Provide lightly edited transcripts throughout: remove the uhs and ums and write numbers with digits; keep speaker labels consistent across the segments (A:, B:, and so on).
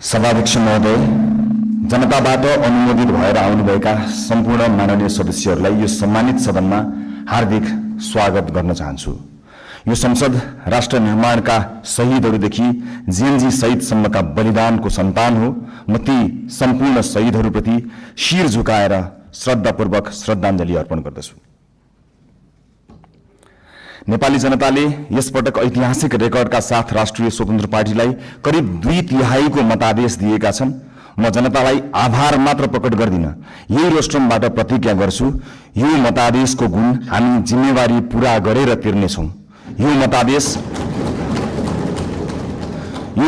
A: सभाध्यक्ष महोदय, जनताबाट अनुमोदित भएर आउनुभएका सम्पूर्ण माननीय सदस्यहरूलाई यो सम्मानित सदनमा हार्दिक स्वागत गर्न चाहन्छु। यो संसद राष्ट्र निर्माणका शहीदहरूदेखि जेएनजी शहीदसम्मका बलिदानको सन्तान हो। म ती सम्पूर्ण शहीदहरूप्रति शिर झुकाएर श्रद्धापूर्वक श्रद्धाञ्जली अर्पण गर्दछु। नेपाली जनताले यसपटक ऐतिहासिक रेकर्डका साथ राष्ट्रिय स्वतन्त्र पार्टीलाई करिब 2/3 मतादेश दिएका छन्। म जनतालाई आभार मात्र प्रकट गर्दिन, यही रोस्ट्रमबाट प्रतिज्ञा गर्छु, यो मतादेशको गुण हामी जिम्मेवारी पूरा गरेर तिर्नेछौँ। यो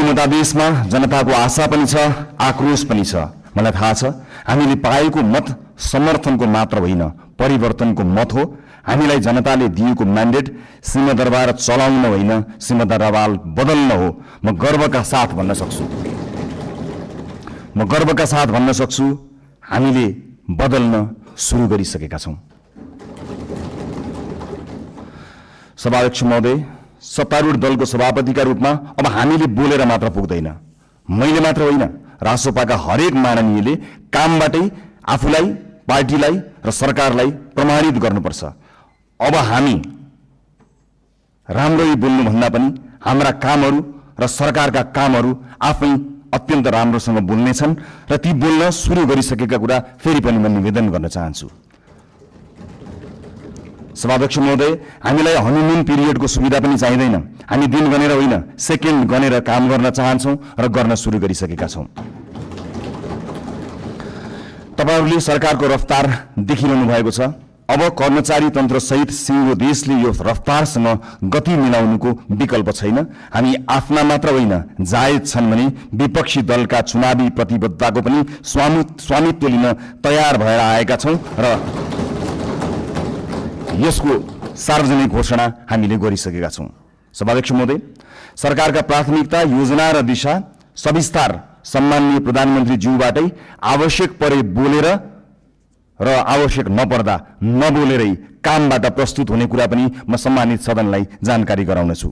A: मतादेशमा जनताको आशा पनि छ, आक्रोश पनि छ। मलाई थाहा छ हामीले पाएको मत समर्थनको मात्र होइन, परिवर्तनको मत हो। हामीलाई जनताले दिएको म्यान्डेट सिंहदरबार चलाउन होइन, सिंहदरबार बदल्न हो। म गर्वका साथ भन्न सक्छु हामीले बदल्न सुरु गरिसकेका छौं। सभाध्यक्ष महोदय, सत्तारूढ दलको सभापतिका रूपमा अब हामीले बोलेर मात्र पुग्दैन। मैले मात्र होइन, रासोपाका हरेक माननीयले कामबाटै आफूलाई, पार्टीलाई र सरकारलाई प्रमाणित गर्नुपर्छ। अब हामी राम्ररी बोल्नुभन्दा पनि हाम्रा कामहरू र सरकारका कामहरू आफै अत्यन्त राम्रोसँग बोल्नेछन् र ती बोल्न सुरु गरिसकेका कुरा फेरि पनि म निवेदन गर्न चाहन्छु। सभाध्यक्ष महोदय, हामीलाई हनीमुन पिरियडको सुविधा पनि चाहिँदैन। हामी दिन गनेर होइन, सेकेन्ड गनेर काम गर्न चाहन्छौँ र गर्न सुरु गरिसकेका छौँ। तपाईहरूले सरकारको रफ्तार देखिरहनु भएको छ। अब कर्मचारी तन्त्र सहित सिङ्गो देशले यो रफ्तारसँग गति मिलाउनुको विकल्प छैन। हामी आफ्ना मात्र होइन, जायज छन् भने विपक्षी दलका चुनावी प्रतिबद्धताको पनि स्वामित्व लिन तयार भएर आएका छौं र यसको सार्वजनिक घोषणा हामीले गरिसकेका छौं। सभाध्यक्ष महोदय, सरकारका प्राथमिकता, योजना र दिशा सविस्तार सम्माननीय प्रधानमन्त्री ज्यूबाटै आवश्यक परे बोलेर र आवश्यक नपर्दा नबोलेरै कामबाट प्रस्तुत हुने कुरा पनि म सम्मानित सदनलाई जानकारी गराउनेछु।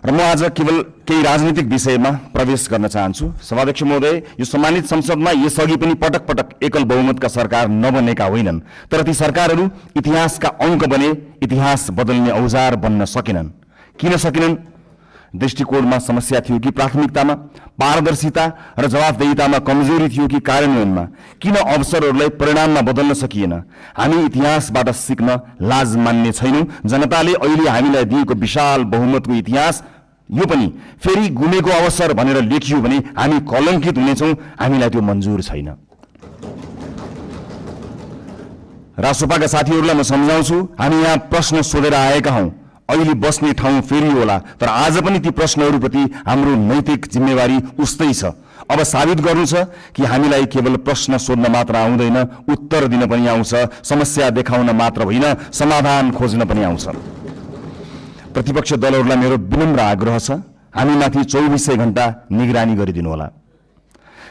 A: र म आज केवल केही राजनीतिक विषयमा प्रवेश गर्न चाहन्छु। सभाध्यक्ष महोदय, यो सम्मानित संसदमा यसअघि पनि पटक पटक एकल बहुमतका सरकार नबनेका होइनन्, तर ती सरकारहरू इतिहासका अङ्क बने, इतिहास बदल्ने औजार बन्न सकेनन्। किन सकेनन्? दृष्टिकोणमा समस्या थियो कि प्राथमिकतामा, पारदर्शिता र जवाफदेहितामा कमजोरी थियो कि कार्यान्वयनमा? किन अवसरहरूलाई परिणाममा बदल्न सकिएन? हामी इतिहासबाट सिक्न लाज मान्ने छैनौं। जनताले अहिले हामीलाई दिएको विशाल बहुमतको इतिहास यो पनि फेरि गुमेको अवसर भनेर लेखियो भने हामी कलङ्कित हुनेछौं। हामीलाई त्यो मन्जुर छैन। रासोपाका साथीहरूलाई म सम्झाउँछु, हामी यहाँ प्रश्न सोधेर आएका हौं। अहिले बस्ने ठाउँ फेरि होला, तर आज पनि ती प्रश्नहरूप्रति हाम्रो नैतिक जिम्मेवारी उस्तै छ। अब साबित गर्नु छ कि हामीलाई केवल प्रश्न सोध्न मात्र आउँदैन, उत्तर दिन पनि आउँछ। समस्या देखाउन मात्र होइन, समाधान खोज्न पनि आउँछ। प्रतिपक्ष दलहरूलाई मेरो विनम्र आग्रह छ, हामीमाथि 24 घण्टा निगरानी गरिदिनु होला।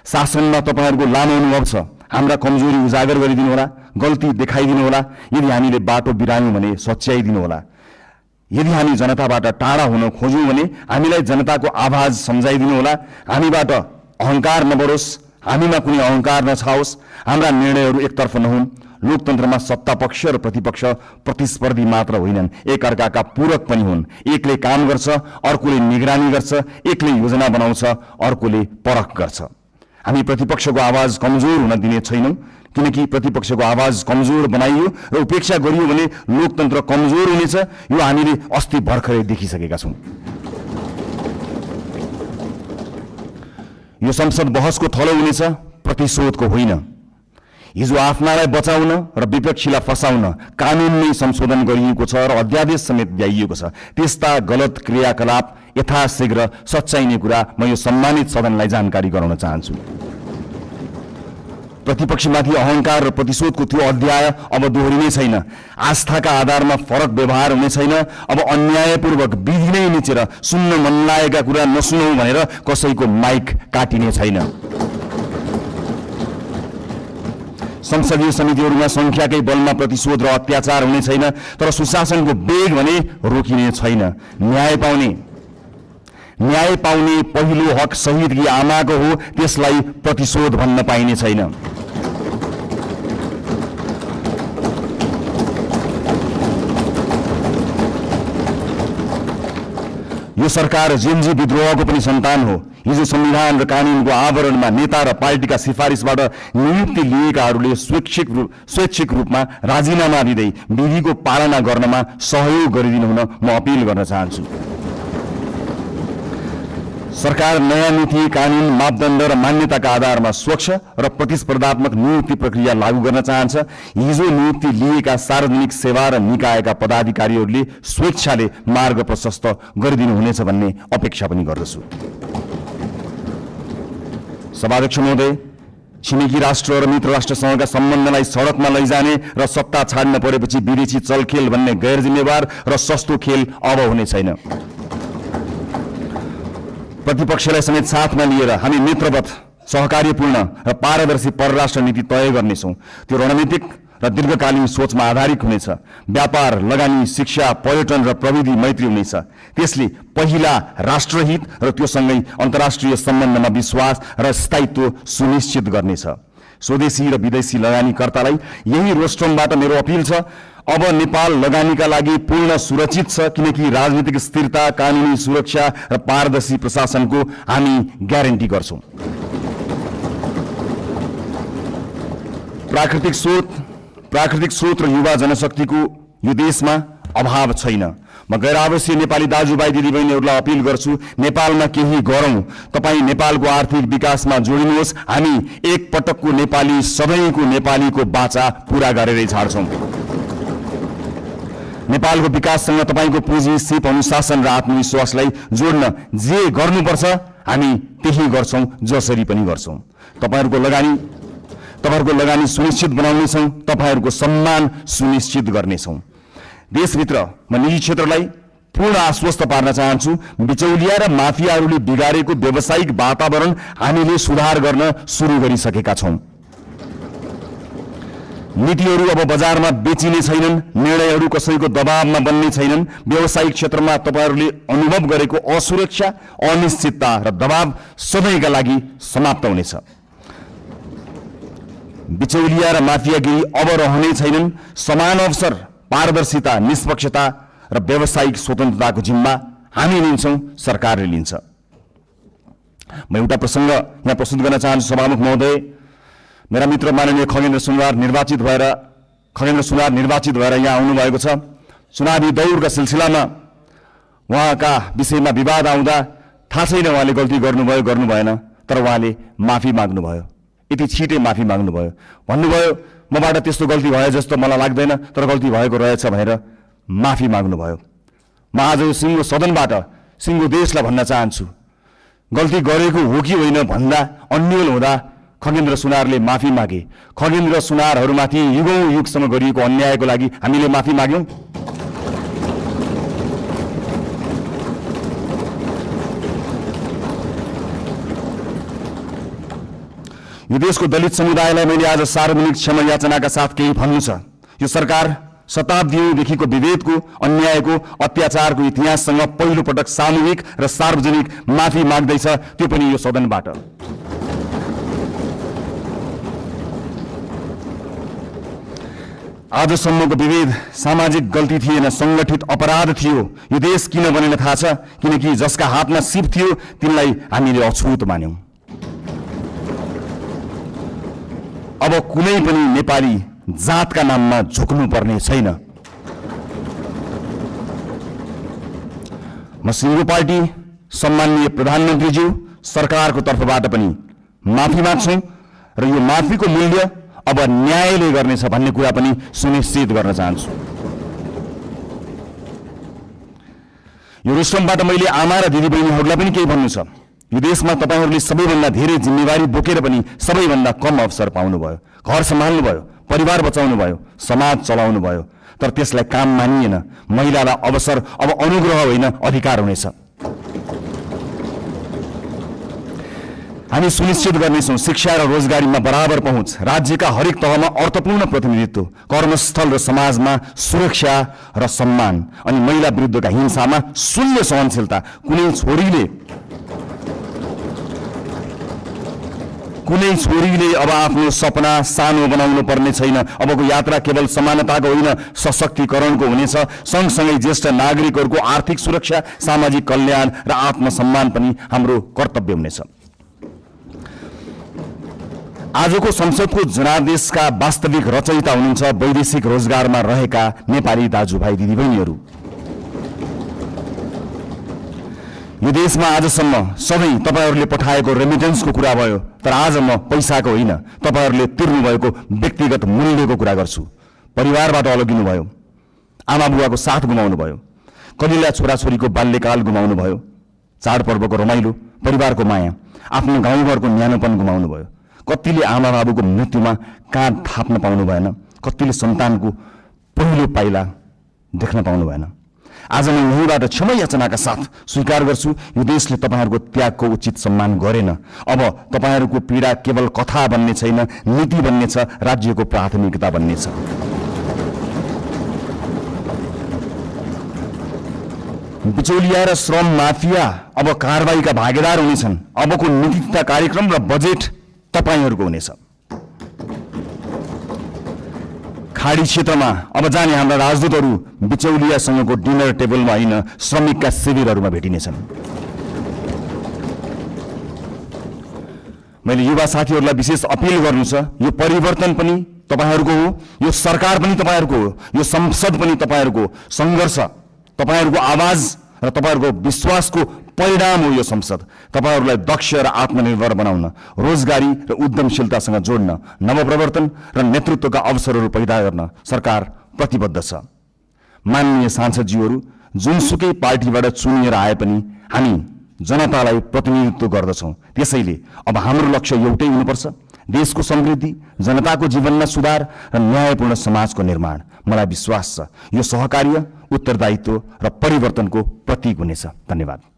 A: शासनमा तपाईहरूको लामो अनुभव छ, हाम्रा कमजोरी उजागर गरिदिनु होला, गल्ती देखाइदिनु होला। यदि हामीले बाटो बिरायौं भने सच्याइदिनु होला। यदि हामी जनताबाट टाढा हुन खोज्यौं भने हामीलाई जनताको आवाज सम्झाइदिनु होला। हामीबाट अहंकार नबढोस्, हामीमा कुनै अहंकार नछाओस्, हाम्रा निर्णयहरू एकतर्फ नहुन्। लोकतन्त्रमा सत्ता पक्ष र प्रतिपक्ष प्रतिस्पर्धी मात्र होइनन्, एकअर्काका पूरक पनि हुन्। एकले काम गर्छ, अर्कोले निगरानी गर्छ, एकले योजना बनाउँछ, अर्कोले परख गर्छ। हामी प्रतिपक्षको आवाज कमजोर हुन दिने छैनौं, किनकि प्रतिपक्षको आवाज कमजोर बनाइयो र उपेक्षा गरियो भने लोकतन्त्र कमजोर हुनेछ। यो हामीले अस्ति भर्खरै देखिसकेका छौं। यो संसद बहसको थलो हुनेछ, प्रतिशोधको होइन। हिजो आफ्नालाई बचाउन र विपक्षीलाई फसाउन कानूनमै संशोधन गरिएको छ र अध्यादेश समेत ल्याइएको छ। त्यस्ता गलत क्रियाकलाप यथाशीघ्र सच्याइने कुरा म यो सम्मानित सदनलाई जानकारी गराउन चाहन्छु। प्रतिपक्षमाथि अहंकार र प्रतिशोधको त्यो अध्याय अब दोहोरिने छैन। आस्थाका आधारमा फरक व्यवहार हुने छैन। अब अन्यायपूर्वक विधि नै निचेर सुन्न मन लागेका कुरा नसुनौ भनेर कसैको माइक काटिने छैन। संसदीय समितिहरूमा संख्याकै बलमा प्रतिशोध र अत्याचार हुने छैन, तर सुशासनको वेग भने रोकिने छैन। न्याय पाउने न्याय पाउने पहिलो हक शहीदकी आमाको हो, त्यसलाई प्रतिशोध भन्न पाइने छैन। यो सरकार जेनजी विद्रोहको पनि सन्तान हो। हिजो संविधान र कानूनको आवरणमा नेता र पार्टीका सिफारिसबाट नियुक्ति लिएकाहरूले स्वैच्छिक रूपमा राजीनामा दिँदै विधिको पालना गर्नमा सहयोग गरिदिनु हुन म अपिल गर्न चाहन्छु। सरकार नयाँ नीति, कानून, मापदण्ड र मान्यताका आधारमा स्वच्छ र प्रतिस्पर्धात्मक नियुक्ति प्रक्रिया लागू गर्न चाहन्छ। हिजो नियुक्ति लिएका सार्वजनिक सेवा र निकायका पदाधिकारीहरूले स्वेच्छाले मार्ग प्रशस्त गरिदिनु हुनेछ भन्ने अपेक्षा पनि गर्दछु। सभाध्यक्ष महोदय, छिमेकी राष्ट्र र मित्र राष्ट्रसँगका सम्बन्धलाई सडकमा लैजाने र सत्ता छाड्न परेपछि विदेशी चलखेल भन्ने गैर जिम्मेवार र सस्तो खेल अब हुने छैन। प्रतिपक्षलाई समेत साथमा लिएर हामी मित्रवत, सहकार्यपूर्ण र पारदर्शी परराष्ट्र नीति तय गर्नेछौँ। त्यो रणनीतिक र दीर्घकालीन सोचमा आधारित हुनेछ। व्यापार, लगानी, शिक्षा, पर्यटन र प्रविधि मैत्री हुनेछ। त्यसले पहिला राष्ट्रहित र त्योसँगै अन्तर्राष्ट्रिय सम्बन्धमा विश्वास र स्थायित्व सुनिश्चित गर्नेछ। स्वदेशी र विदेशी लगानीकर्तालाई यही रोस्ट्रमबाट मेरो अपिल छ, अब नेपाल लगानीका लागि पूर्ण सुरक्षित छ, किनकि राजनीतिक स्थिरता, कानूनी सुरक्षा र पारदर्शी प्रशासनको हामी ग्यारेन्टी गर्छौं। प्राकृतिक स्रोत र युवा जनशक्तिको यो देशमा अभाव छैन। म गैर आवासीय नेपाली दाजुभाइ दिदीबहिनीहरूलाई अपिल गर्छु, नेपालमा केही गरौं। तपाईँ नेपालको आर्थिक विकासमा जोडिनुहोस्। हामी एक पटकको नेपाली, सबैको नेपालीको बाचा पूरा गरेरै छाड्छौं। नेपालको विकाससँग तपाईँको पुँजी, सिप, अनुशासन र आत्मविश्वासलाई जोड्न जे गर्नुपर्छ हामी त्यही गर्छौं, जसरी पनि गर्छौं। तपाईहरूको लगानी सुनिश्चित बनाउनेछौं, तपाईहरूको सम्मान सुनिश्चित गर्नेछौं। देशभित्र म निजी क्षेत्रलाई पूर्ण आश्वस्त पार्न चाहन्छु, बिचौलिया र माफियाहरूले बिगारेको व्यावसायिक वातावरण हामीले सुधार गर्न सुरु गरिसकेका छौं। नीतिहरू अब बजारमा बेचिने छैनन्, निर्णयहरू कसैको दबावमा बन्ने छैनन्। व्यावसायिक क्षेत्रमा तपाईहरूले अनुभव गरेको असुरक्षा, अनिश्चितता र दबाव सधैँका लागि समाप्त हुनेछ। बिचौलिया र माफियागिरी अब रहने छैनन्। समान अवसर, पारदर्शिता, निष्पक्षता र व्यावसायिक स्वतन्त्रताको जिम्मा हामी लिन्छौं, सरकारले लिन्छ। म एउटा प्रसंग यहाँ प्रस्तुत गर्न चाहन्छु। सभामुख महोदय, मेरा मित्र माननीय खगेन्द्र सुनवार निर्वाचित भएर यहाँ आउनुभएको छ। चुनावी दौडका सिलसिलामा उहाँका विषयमा विवाद आउँदा थाहा छैन उहाँले गल्ती गर्नुभयो गर्नु भएन, तर उहाँले माफी माग्नुभयो। यति छिटै माफी माग्नुभयो। भन्नुभयो मबाट त्यस्तो गल्ती भयो जस्तो मलाई लाग्दैन, तर गल्ती भएको रहेछ भनेर माफी माग्नुभयो। म आज यो सिङ्गो सदनबाट सिङ्गो देशलाई भन्न चाहन्छु, गल्ती गरेको हो कि होइन भन्दा अन्यल हुँदा खगेन्द्र सुनारले माफी मागे। खगेन्द्र सुनारहरूमाथि युगौं युगसम्म गरिएको अन्यायको लागि हामीले माफी माग्यौं। यो देशको दलित समुदायलाई मैले आज सार्वजनिक क्षमा याचनाका साथ केही भन्नु छ। यो सरकार शताब्दीदेखिको विभेदको, अन्यायको, अत्याचारको इतिहाससँग पहिलो पटक सामूहिक र सार्वजनिक माफी माग्दैछ, त्यो पनि यो सदनबाट। आजसम्मको विभेद सामाजिक गल्ती थिएन, संगठित अपराध थियो। यो देश किन बनेन थाहा छ? किनकि जसका हातमा सिप थियो तिनलाई हामीले अछुत मान्यौं। अब कुनै पनि नेपाली जातका नाममा झुक्नु पर्ने छैन। म सिङ्गो पार्टी, सम्माननीय प्रधानमन्त्रीज्यू, सरकारको तर्फबाट पनि माफी माग्छौं र यो माफीको मूल्य अब न्यायले गर्नेछ भन्ने कुरा पनि सुनिश्चित गर्न चाहन्छु। यो रोस्ट्रमबाट मैले आमा र दिदीबहिनीहरूलाई पनि केही भन्नु छ। यो देशमा तपाईहरूले सबैभन्दा धेरै जिम्मेवारी बोकेर पनि सबैभन्दा कम अवसर पाउनुभयो। घर सम्हाल्नुभयो, परिवार बचाउनुभयो, समाज चलाउनुभयो, तर त्यसलाई काम मानिएन। महिलालाई अवसर अब अनुग्रह होइन, अधिकार हुनेछ। हामी सुनिश्चित गर्नेछौँ शिक्षा र रोजगारीमा बराबर पहुँच, राज्यका हरेक तहमा अर्थपूर्ण प्रतिनिधित्व, कर्मस्थल र समाजमा सुरक्षा र सम्मान, अनि महिला विरुद्धका हिंसामा शून्य सहनशीलता। कुनै छोरीले अब आफ्नो सपना सानो बनाउनु पर्ने छैन। अबको यात्रा केवल समानताको होइन, सशक्तिकरणको हुनेछ। सँगसँगै ज्येष्ठ नागरिकहरूको आर्थिक सुरक्षा, सामाजिक कल्याण र आत्मसम्मान पनि हाम्रो कर्तव्य हुनेछ। आजको संसदको जनादेशका वास्तविक रचयिता हुनुहुन्छ वैदेशिक रोजगारमा रहेका नेपाली दाजुभाइ दिदीबहिनीहरू। यो देशमा आजसम्म सधैँ तपाईहरूले पठाएको रेमिटेन्सको कुरा भयो, तर आज म पैसाको होइन, तपाईहरूले तिर्नुभएको व्यक्तिगत मूल्यको कुरा गर्छु। परिवारबाट अलगिनु भयो, आमा बुवाको साथ गुमाउनु भयो, कलिला छोराछोरीको बाल्यकाल गुमाउनु भयो, चाडपर्वको रमाइलो, परिवारको माया, आफ्नो गाउँघरको न्यानोपन गुमाउनु भयो। कतिले आमा बाबुको मृत्युमा काँध थाप्न पाउनु भएन, कतिले सन्तानको पहिलो पाइला देख्न पाउनु भएन। आज म यहीँबाट क्षमा याचनाका साथ स्वीकार गर्छु, यो देशले तपाईहरूको त्यागको उचित सम्मान गरेन। अब तपाईहरूको पीडा केवल कथा बन्ने छैन, नीति बन्नेछ, राज्यको प्राथमिकता बन्नेछ। बिचौलिया र श्रम माफिया अब कारबाहीका भागीदार हुनेछन्। अबको नीति तथा कार्यक्रम र बजेट तपाईहरूको हुनेछ। खाडी क्षेत्रमा अब जाने हाम्रा राजदूतहरू बिचौलियासँगको डिनर टेबलमा होइन, श्रमिकका शिविरहरूमा भेटिनेछन्। मैले युवा साथीहरूलाई विशेष अपिल गर्नु छ, यो परिवर्तन पनि तपाईहरूको हो, यो सरकार पनि तपाईहरूको हो, यो संसद पनि तपाईहरूको, सङ्घर्ष, तपाईहरूको आवाज र तपाईहरूको विश्वासको परिणाम हो यो संसद। तपाईहरूलाई दक्ष र आत्मनिर्भर बनाउन, रोजगारी र उद्यमशीलतासँग जोड्न, नवप्रवर्तन र नेतृत्वका अवसरहरू पैदा गर्न सरकार प्रतिबद्ध छ। माननीय सांसदज्यूहरू, जुनसुकै पार्टीबाट चुनिएर आए पनि हामी जनतालाई प्रतिनिधित्व गर्दछौँ। त्यसैले अब हाम्रो लक्ष्य एउटै हुनुपर्छ, देशको समृद्धि, जनताको जीवनमा सुधार र न्यायपूर्ण समाजको निर्माण। मलाई विश्वास छ यो सहकार्य, उत्तरदायित्व र परिवर्तनको प्रतीक हुनेछ। धन्यवाद।